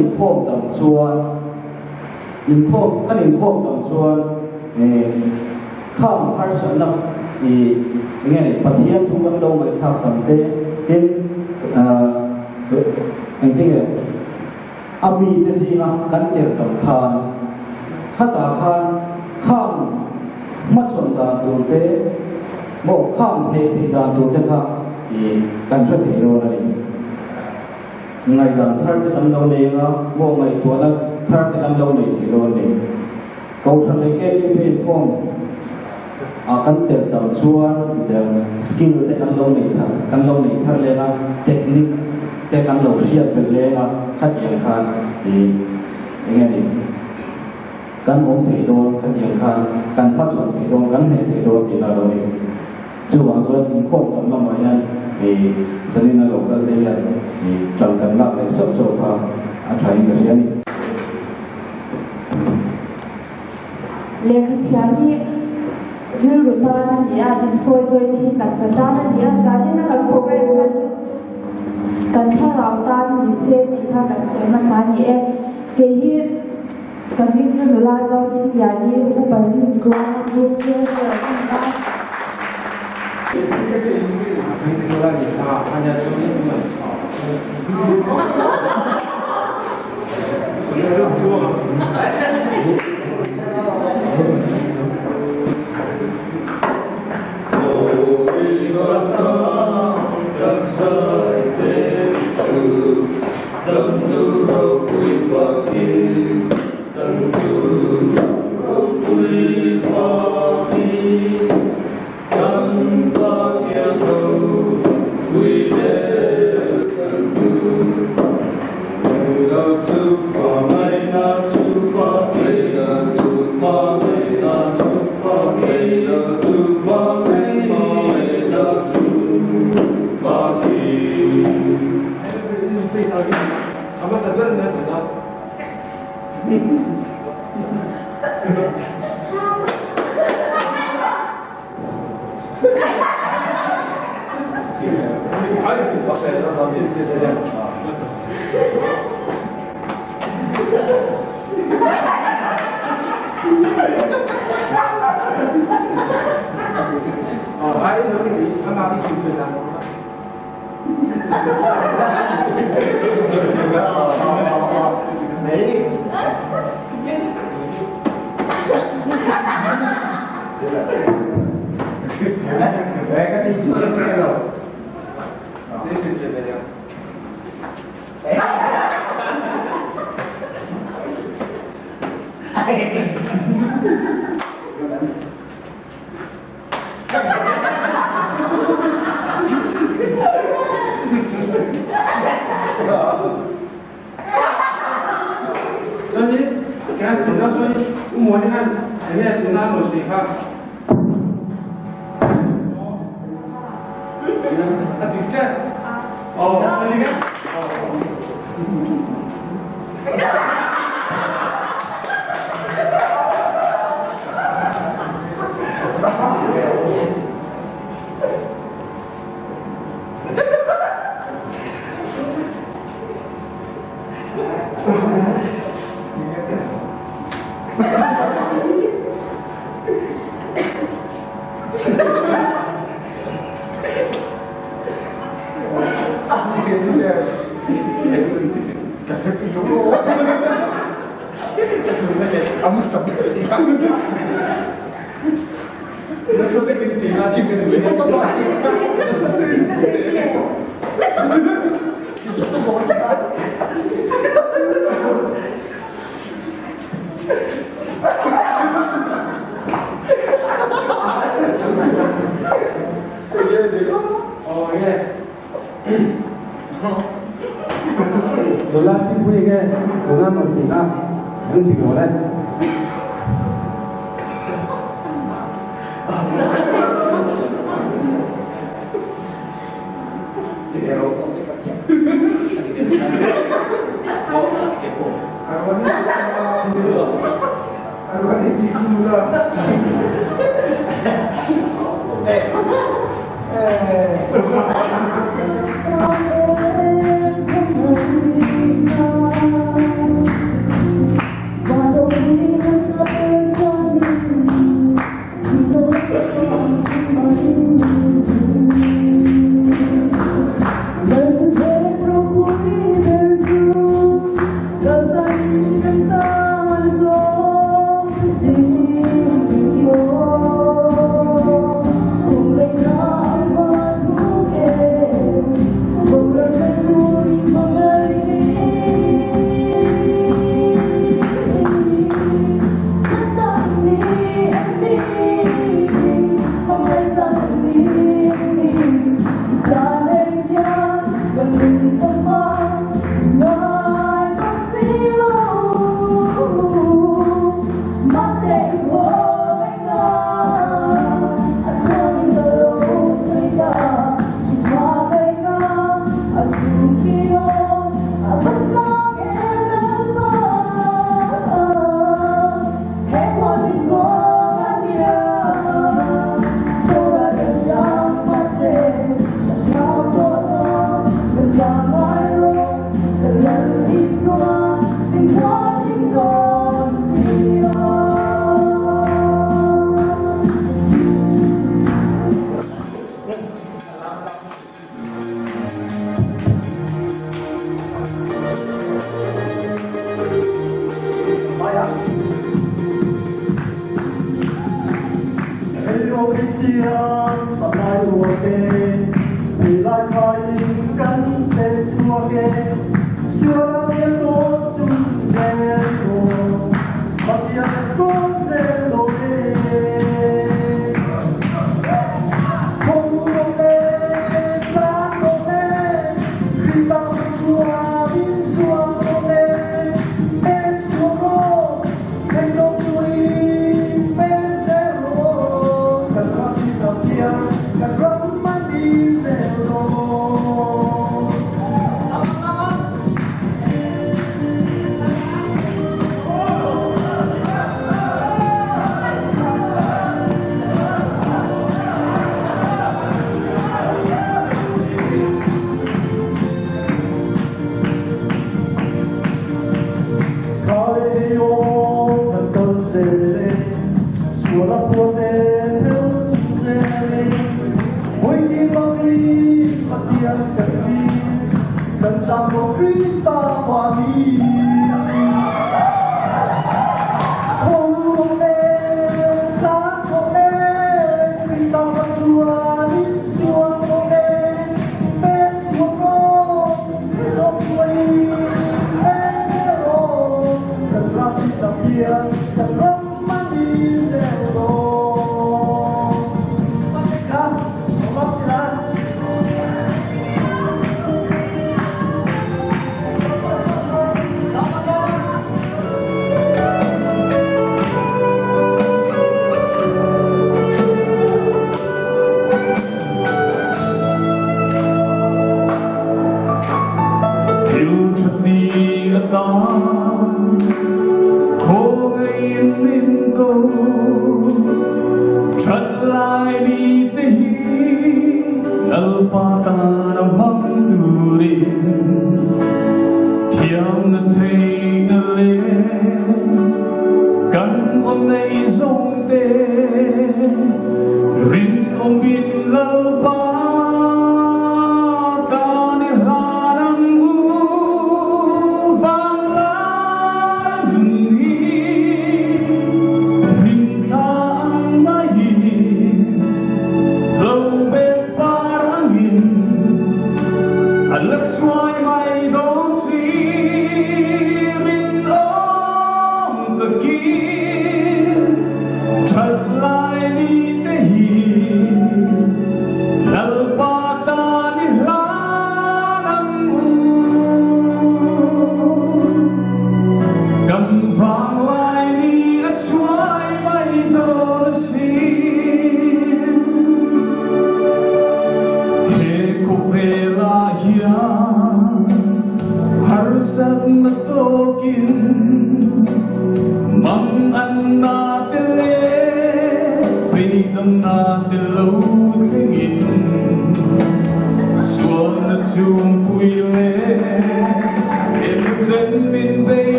inkhawm tam chuan inkhawm kan inkhawm tam chuan khang harsatna ih enge ni Pathian thu kan lo ngaihthlak tam te tin engtinge a mite zinga kan tel tam khan khatah khan khang hmachhawn dan tur te maw khang hneh theih dan tur te kha ih kan hre thei dawn a ni. Ngaihdan thar te kan lo nei anga maw ngaihtuahna thar te kan lo nei thei dawn a ni. Kohhran leh KTP inkhawm ah kan tel tam chuan der skill te kan lo nei thar kan lo nei thar leng a, technique te kan lo hriat belh leng a, khatiang khan ih eng nge ni kan awm thei dawn khatiang khan kan hmachhawn thei dawn kan hneh thei dawn tihna a lo ni. Chuvang chuan inkhawm tam lamah hian ih zanin a lo kal te hian ih ṭang kan lak leh sauh sauh kha a ṭha in ka hria a ni. Lehkha chhiar hi rilru tan a ni a, insawi zawi te hi taksa tan a ni a, zanin a kan program khan kan thlarau tan ni se tih kha kan sawi hmasa a ni e. Kei hi ka hming chu nula Zodinliani Upa Lintluanga Group Treasurer ka ni a.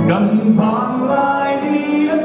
Kan vang lai ni a